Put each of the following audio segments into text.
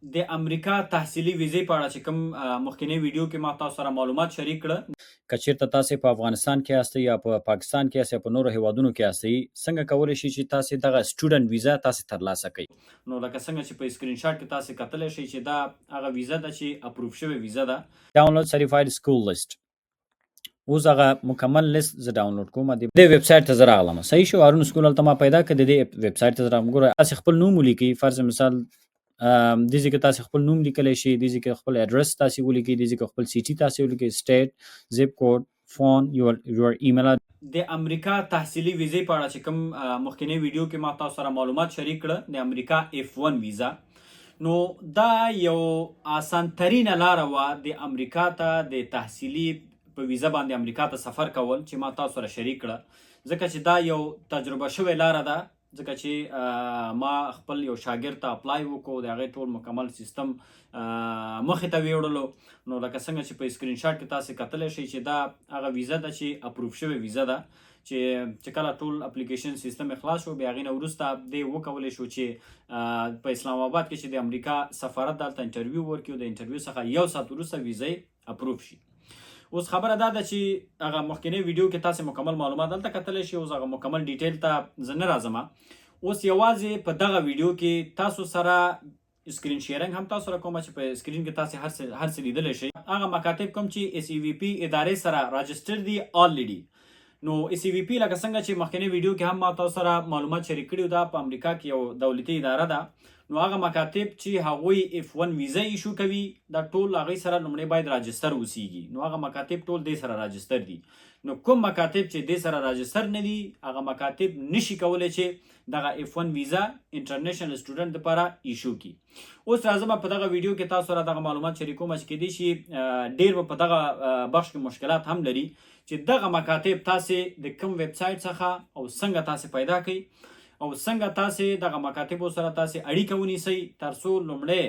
د امریکا تحصیلي ویزې په اړه چې کوم مخکنۍ ویډیو کې ما تاسو سره معلومات شریک کړه. که چیرته تاسو په افغانستان کې یاستئ یا په پاکستان کې یاستئ یا په نورو هیوادونو کې یاستئ، څنګه کولی شئ چې تاسو دغه student ویزه تاسو ترلاسه کړئ؟ نو لکه څنګه چې په سکرین شاټ کې تاسو کتلی شئ چې دا هغه ویزه ده چې approve شوې ویزه ده. Download Certified School List. اوس هغه مکمل لیست زه ډاونلوډ کوم. د ویب سایټ ته زه راغلم، صحیح شو. هارون سکول هلته ما پیدا کړ، د دې ویب سایټ ته زه راغلم. ګوره، تاسې خپل نوم ولیکئ. فرض مثال، دې ځای کې تاسې خپل نوم لیکلی شئ، دې ځای کې خپل ادرس تاسې ولیکئ، دې ځای کې خپل city تاسې ولیکئ، state، zip code، phone، your email. د امریکا تحصیلي ویزې په اړه چې کوم مخکنۍ ویډیو کې ما تاسو سره معلومات شریک کړه، د امریکا F1 ویزه، نو دا یو آسان ترینه لاره وه د امریکا ته د تحصیلي په ویزه باندې امریکا ته سفر کول چې ما تاسو سره شریک کړه، ځکه چې دا یو تجربه شوې لاره ده، ځکه چې ما خپل یو شاګرد ته apply وکړو، د هغې ټول مکمل سیستم مخې ته ویوړلو. نو لکه څنګه چې په سکرین شاټ کې تاسو کتلی شئ چې دا هغه ویزه ده چې approve شوې ویزه ده چې کله ټول اپلیکیشن سیستم خلاص شو، بیا هغې نه وروسته دی وکولی شو چې په اسلام آباد کې چې د امریکا سفارت دلته interview ورکړي او د interview څخه یو ساعت وروسته ویزه approve شي. اوس خبره دا ده چې هغه مخکنۍ ویډیو کې تاسو مکمل معلومات دلته کتلی شئ. اوس هغه مکمل detail ته زه نه راځم. اوس یوازې په دغه ویډیو کې تاسو سره screen sharing هم تاسو سره کوم چې په screen کې تاسو هر څه لیدلی شئ. هغه مکاتب کوم چې SEVP ادارې سره راجستر دي already. نو SEVP، لکه څنګه چې مخکنۍ ویډیو کې هم ما تاسو سره معلومات شریک کړي، دا په امریکا کې یو دولتي اداره ده. نو هغه مکاتب چې هغوی F1 ویزه issue کوي، دا ټول هغوی سره لومړی باید راجستر اوسیږي. نو هغه مکاتب ټول دې سره راجستر دي. نو کوم مکاتب چې دې سره راجستر نه دي، هغه مکاتب نشي کولی چې دغه F1 ویزه international student لپاره issue کړي. اوس راځم، په دغه ویډیو کې تاسو سره دغه معلومات شریکوم چې کېدای شي ډیر به په دغه بخش کې مشکلات هم لري چې دغه مکاتب تاسو د کوم ویب سایټ څخه او څنګه تاسو پیدا کړئ او څنګه تاسو دغه مکاتبو سره تاسو اړیکه ونیسئ، ترڅو لومړی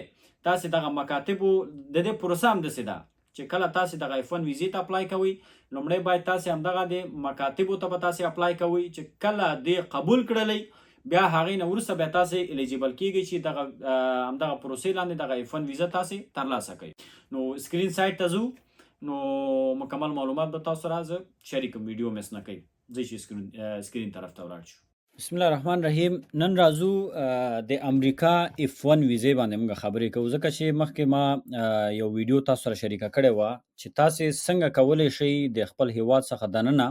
تاسو دغه مکاتبو د دې پروسه هم داسې ده چې کله تاسو دغه F1 ویزې ته apply کوئ، لومړی باید تاسو همدغه د مکاتبو ته به تاسو apply کوئ چې کله دې قبول کړلی، بیا هغې نه وروسته بیا تاسو eligible کیږئ چې دغه همدغه پروسې لاندې دغه F1 ویزه تاسو ترلاسه کړئ. نو screen side ته ځو، نو مکمل معلومات به تاسو سره زه شریک کوم. ویډیو miss نه کړئ. ځئ چې screen طرف ته ولاړ شو. بسم الله الرحمن الرحیم. نن راځو، د امریکا F1 ویزې باندې موږ خبرې کوو، ځکه چې مخکې ما یو ویډیو تاسو سره شریکه کړې وه چې تاسو څنګه کولی شئ د خپل هیواد څخه دننه،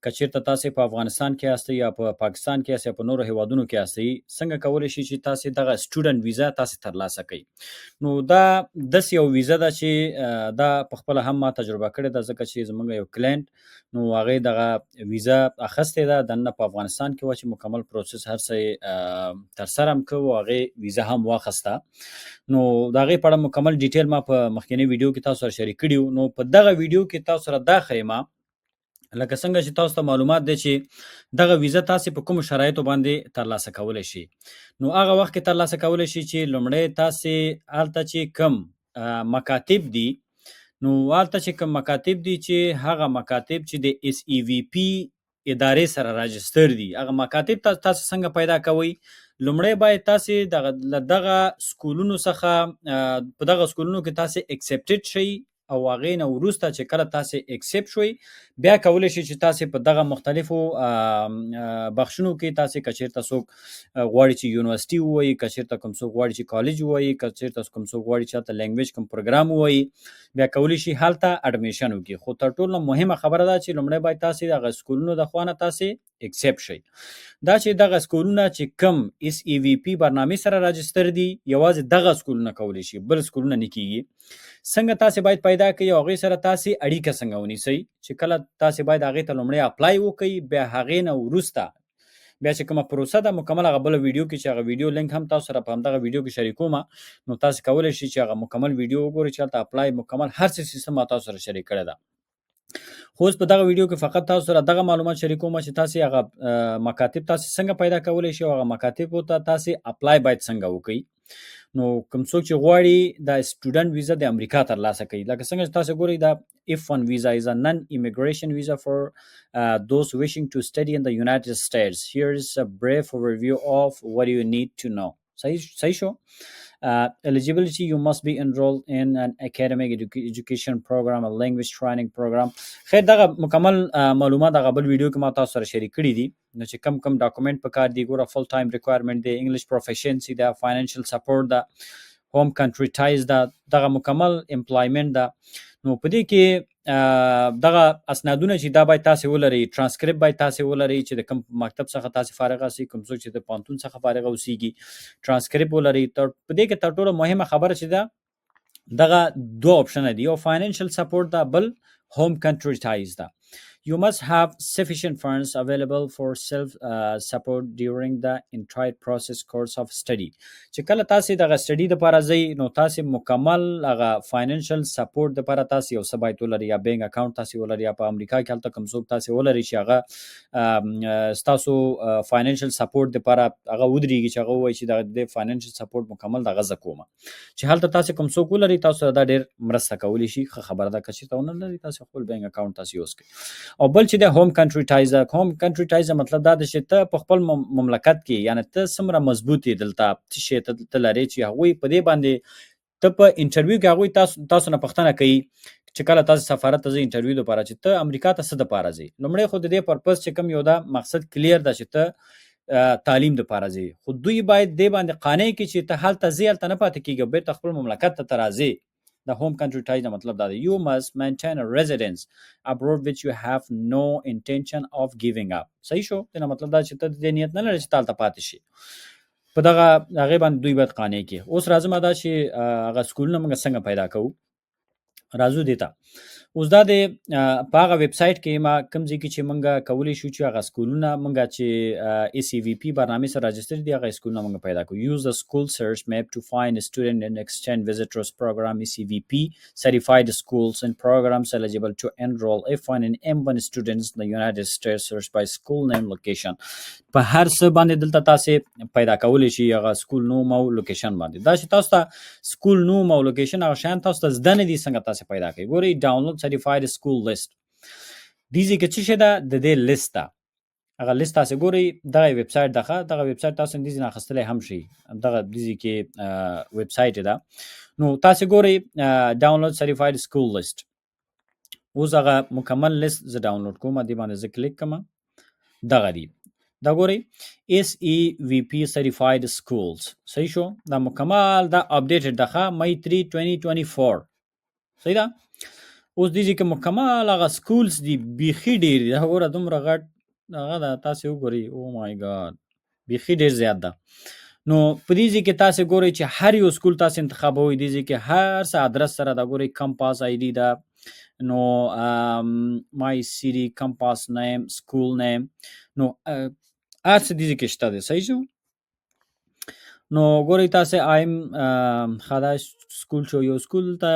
که چیرته تاسو په افغانستان کې یاستئ یا په پاکستان کې یاستئ یا په نورو هیوادونو کې یاستئ، څنګه کولی شئ چې تاسو دغه student ویزه تاسو ترلاسه کړئ. نو دا داسې یو ویزه ده چې دا په خپله هم ما تجربه کړې ده، ځکه چې زموږ یو client، نو هغې دغه ویزه اخیستې ده. دننه په افغانستان کې وه چې مکمل process هر څه یې ترسره هم کړ او هغې ویزه هم واخیسته. نو د هغې په اړه مکمل detail ما په مخکنۍ ویډیو کې تاسو سره شریک کړي. نو په دغه ویډیو کې تاسو سره دا ښیم، لکه څنګه چې تاسو ته معلومات دی چې دغه ویزه تاسو په کوم شرایطو باندې ترلاسه کولی شئ. نو هغه وخت کې ترلاسه کولی شئ چې لومړی تاسو هلته چې کوم مکاتب دي، نو هلته چې کوم مکاتب دي، چې هغه مکاتب چې د SEVP ادارې سره راجستر دي، هغه مکاتب تاسو څنګه پیدا کوئ؟ لومړی باید تاسو دغه له دغه سکولونو څخه، په دغه سکولونو کې تاسو accepted شئ او هغې نه وروسته چې کله تاسو accept شوئ، بیا کولی شئ چې تاسو په دغه مختلفو بخشونو کې تاسو، که چېرته څوک غواړي چې یونیورسټي ووایي، که چېرته کوم څوک غواړي چې کالج ووایي، که چېرته کوم څوک غواړي چې هلته language کوم پروګرام ووایي، بیا کولی شي هلته admission وکړي. خو تر ټولو مهمه خبره ده چې لومړی باید تاسو دغه سکولونو د خوا نه تاسو accept شئ. دا چې دغه سکولونه چې کم SEVP برنامې سره راجستر دي، یوازې دغه سکولونه کولی شي، بل سکولونه نه کیږي. څنګه تاسو باید پیدا کړئ او هغې سره تاسو اړیکه څنګه ونیسئ چې کله تاسو باید هغې ته لومړی apply وکړئ، بیا هغې نه وروسته بیا چې کومه پروسه ده مکمل، هغه بله ویډیو کې چې هغه ویډیو لینک هم تاسو سره په همدغه ویډیو کې شریکوم. نو تاسو کولی شئ چې هغه مکمل ویډیو وګورئ چې هلته apply مکمل هر څه سیستم ما تاسو سره شریک کړی ده. خو اوس په دغه ویډیو کې فقط تاسو سره دغه معلومات شریکوم چې تاسو هغه مکاتب تاسو څنګه پیدا کولی شئ او هغه مکاتب ته تاسو apply باید څنګه وکړئ. نو کوم څوک چې غواړي د student ویزه د امریکا ترلاسه کړي، لکه څنګه چې تاسو ګورئ، دا F1 visa is a non-immigration visa for those wishing to study in the United States. Here is a brief overview of what you need to know. صحیح شو. Eligibility, you must be enrolled in an academic education program, a language training program. خیر، دغه مکمل معلومات هغه بل ویډیو کې ما تاسو سره شریک کړي دي. نو چې کم کم ډاکومنټ پکار دي، ګوره، full time requirement دی، English proficiency ده، financial support ده، home country ties ده، دغه مکمل employment ده. نو په دې کې دغه اسنادونه چې دا باید تاسو ولرئ، ترانسکریپټ باید تاسو ولرئ چې د کوم مکتب څخه تاسو فارغ اوسئ، کوم څوک چې د پوهنتون څخه فارغ اوسیږي ترانسکریپټ ولرئ. تر په دې کې تر ټولو مهمه خبره چې ده، دغه دوه option دي، یو financial support ده، بل home country ties ده. You must have sufficient funds available for self support during the entire process course of study. چې کله تاسو دغه study د پاره ځئ، نو تاسو مکمل هغه financial support د پاره تاسو یو څه باید ولرئ، یا bank account تاسو ولرئ، یا په امریکا کې هلته کوم څوک تاسو ولرئ چې هغه ستاسو financial support د پاره هغه ودرېږي، چې هغه وایي چې دغه د financial support مکمل دغه زه کومه. چې هلته تاسو کوم څوک ولرئ، تاسو سره دا ډیر مرسته کولی شي. ښه خبره ده. که چېرته ونه لرئ، تاسو خپل bank account تاسو use کړئ. او بل چې د home country ties، home country ties مطلب دا دی چې ته په خپل مملکت کې، یعنی ته څومره مضبوط یې دلته، څه شی ته لرې چې هغوی په دې باندې ته په interview کې هغوی تاسو نه پوښتنه کوي، چې کله تاسو سفارت ته ځئ interview لپاره، چې ته امریکا ته څه دپاره ځې. لومړی خو د دې purpose چې کوم یو دا مقصد clear ده چې ته تعلیم دپاره ځې، خو دوی باید دې باندې قانع کړي چې ته هلته ځې، هلته نه پاتې کېږي، بېرته خپل مملکت ته راځې. The home country ties مطلب دا دی. You must maintain a residence abroad which you have no intention of giving up. صحیح شو؟ دې مطلب دا چې ته د دې نیت نه لرې چې ته هلته پاتې شې. په دغه هغې باندې دوی باید قانع کړي. اوس راځم دا چې هغه سکولونه موږ څنګه پیدا کوو. راځو دې ته. اوس دا د په هغه ویب سایټ کې ما کوم ځای کې چې مونږ کولی شو چې هغه سکولونه مونږ چې SEVP برنامه سره register دي، هغه سکولونه مونږ پیدا کوو. Use the school search map to find student and exchange visitors program, SEVP certified schools and programs eligible to enroll F1 and M1 students in the United States. Search by school name, location. په هر څه باندې دلته تاسو پیدا کولی شئ، هغه school نوم او location باندې. دا چې تاسو ته school نوم او location هغه شیان تاسو ته زده نه دي، څنګه تاسو پیدا کوئ؟ ګورئ، download certified school list. دې ځای کې څه شی ده؟ د دې لیست ده. هغه لیست تاسو ګورئ، دغه ویب سایټ دغه دغه ویب سایټ تاسو دې نه اخیستلی هم شئ. دغه دې ځای کې ویب سایټ ده. نو تاسو ګورئ، download certified school list. اوس هغه مکمل لیست زه ډاونلوډ کوم، دې باندې زه کلیک کوم. دغه دی، دا ګورئ، SEVP certified schools. صحیح شو؟ دا مکمل دا updated ده، May 3 2024. صحیح ده؟ اوس دې کې مکمل هغه schools دي، بیخي ډیر دي. دا ګوره، دومره غټ هغه ده، تاسو وګورئ. Oh my God، بیخي ډیر زیات ده. نو په دې ځای کې تاسو ګورئ چې هر یو school تاسو انتخابوئ. دې ځای کې هر څه ادرس سره دا ګورئ، campus ID ده، نو my city، campus name، school name، نو هر څه دې ځای کې شته دی. صحیح شو؟ نو ګورئ تاسو، ایم خدا school شو، یو school ته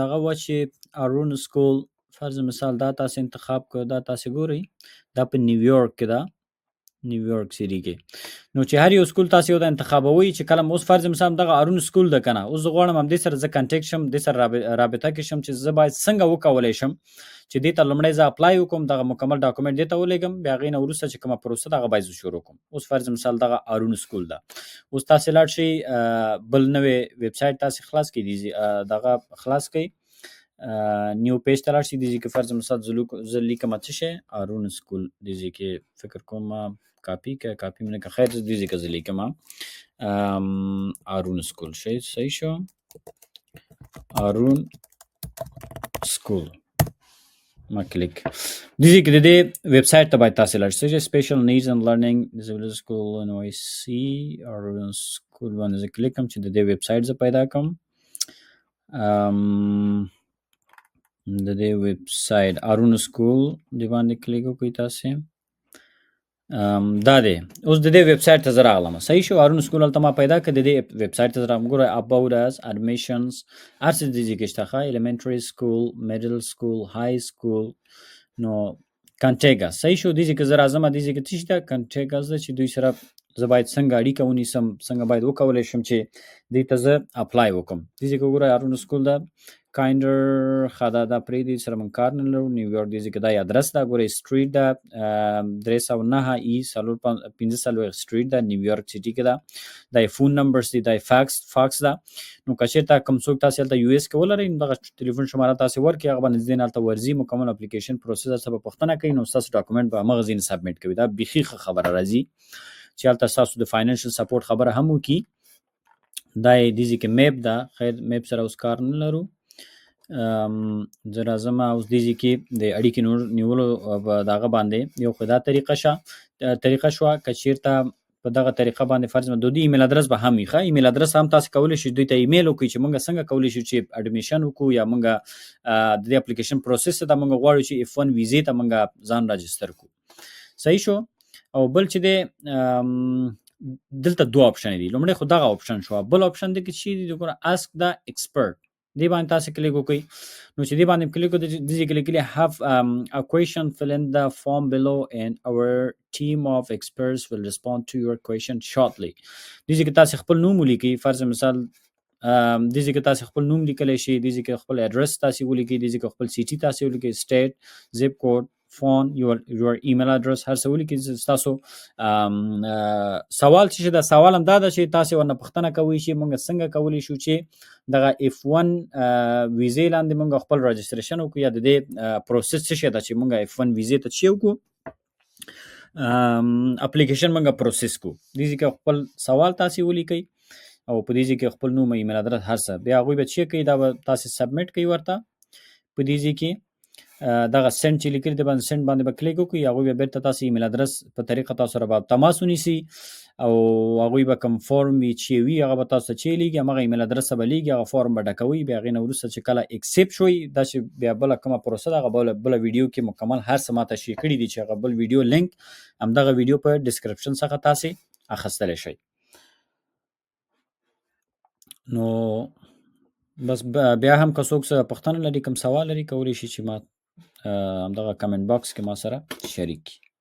دغه و چې ارون school فرض مثال دا تاسو انتخاب کړ. دا تاسو ګورئ، دا په نیویارک کې ده، نیویارک city کې. نو چې هر یو school تاسو یو د انتخابوي، چې کله اوس فرض مثال دغه ارون school ده کنه، اوس زه غواړم هم دې سره زه contact شم، دې سره رابطه کې شم، چې زه باید څنګه وکولای شم چې دې ته لومړی زه apply وکم، دغه مکمل document دې ته ولېږم، بیا هغې نه وروسته چې کومه پروسه ده هغه باید زه شروع کوم. اوس فرض مثال دغه ارون school ده. اوس تاسو لاړ شئ، بل نوې ویب سایټ تاسو خلاص کړئ، دغه خلاص کړئ، new page ته لاړ شئ. دې کې فرض مثال زه لیکم څه شی، ارون school. دې کې فکر کوم کاپي که کاپي مې نه که، خیر، دې کې زه لیکم ارون school شي. صحیح شو؟ ارون school ما کلیک. دې کې د دې ویب سایټ ته باید تاسو لاړ شئ. Special needs and learning disability school NYC ارون school باندې زه کلیک کوم چې د دې ویب سایټ زه پیدا کوم. د دې ویب سایټ ارون school دی باندې کلیک وکړئ تاسو. دا دی، اوس د دې ویب سایټ ته زه راغلم. صحیح شو؟ ارون school هلته ما پیدا کړ، د دې ویب سایټ ته زه راغلم. ګوره، about us، admissions، هر څه دې کې شته ښه، elementary school، middle school، high school. نو contact us. صحیح شو؟ دې کې زه راځم، دې کې څه شته؟ Contact us، چې دوی سره زه باید څنګه اړیکه ونیسم، څنګه باید وکولی شم چې دوی ته زه apply وکم. دې کې وګوره، ارون school ده. کایندر خدا دا پرې دي سره مونږ کار نه لرو. نیویارک دی ځکه دا ادرس دا ګورې سټریټ ده 309 ای 45 سټریټ ده، نیویارک سیټي کې ده. دا یې فون نمبرز دي، دا یې فاکس ده. نو که چېرته کوم څوک تاسې هلته یو اس کې ولرئ، نو دغه ټلیفون شماره تاسې ورکړئ، هغه به نږدې نه هلته ورځي، مکمل اپلیکیشن پروسس څه به پوښتنه کوي، نو ستاسو ډاکومنټ به همغه ځای نه سبمیټ کوي. دا بیخي ښه خبره راځي چې هلته ستاسو د فاینانشل سپورټ خبره هم وکړي. دا یې دې ځای کې میپ ده، خیر میپ سره اوس کار نه لرو. زه راځم اوس دې ځای کې د اړیکې نیولو په دغه باندې یو خو دا طریقه شه، طریقه شوه. که چېرته په دغه طریقه باندې فرض د دوی ایمیل ادرس به هم وي، ښه ایمیل ادرس هم تاسو کولی شئ دوی ته ایمیل وکړئ چې موږ څنګه کولی شو چې اډمیشن وکړو، یا موږ د دې اپلیکیشن پروسس ته موږ غواړو چې اف 1 ویزې ته موږ ځان راجستر کړو. صحیح شو. او بل چې دی دلته دوه آپشن دي. لومړی خو دغه آپشن شو، بل آپشن دی چې دی ګوره اسک دا ایکسپرت، دې باندې تاسو کلیک وکړئ. نو چې دې باندې کلیک وکړئ، دې ځای کې لیکلي have a question, fill in the form below and our team of experts will respond to your question shortly. دې ځای کې تاسو خپل نوم ولیکئ، فرض مثال دې ځای کې تاسو خپل نوم لیکلی شئ، دې ځای کې خپل ادرس تاسو ولیکئ، دې ځای کې خپل سیټي تاسو ولیکئ، سټیټ، زیپ کوډ، فون، your email address هر څه ولیکئ. ستاسو سوال چې دا سوال هم دا ده چې تاسو ورنه پوښتنه کوئ چې موږ څنګه کولی شو چې دغه اف 1 ویزې لاندې موږ خپل راجستریشن وکړو، یا د دې پروسس څه شی ده چې موږ اف 1 ویزې ته چې وکړو اپلیکیشن موږ پروسس کو. دې ځای کې خپل سوال تاسو ولیکئ او په دې ځای کې خپل نوم، ایمیل ادرس هر څه، بیا هغوی به چې کوي دا به تاسو سبمیټ کوي ورته. په دې ځای کې دغه سند چې لیکلي دی باندې سند باندې به کلیک وکړئ، هغوی به بیرته تاسو ایمیل ادرس په طریقه تاسو سره به تماس ونیسي او هغوی به کوم فورم وي چې وي هغه به تاسو ته چې لیږي، همغه ایمیل ادرس ته به لیږي، هغه فورم به ډکوي. بیا هغې نه وروسته چې کله اکسپټ شوي، دا چې بیا بله کومه پروسه ده هغه بله ویډیو کې مکمل هر څه ما تشریح کړي دي، چې هغه بل ویډیو لینک همدغه ویډیو په ډسکرپشن څخه تاسې اخیستلی شئ. نو بس بیا هم که څوک څه پوښتنه لري، کوم سوال لري، کولی شي چې ما همدغه کمنټ باکس کې ما سره شریک کړي.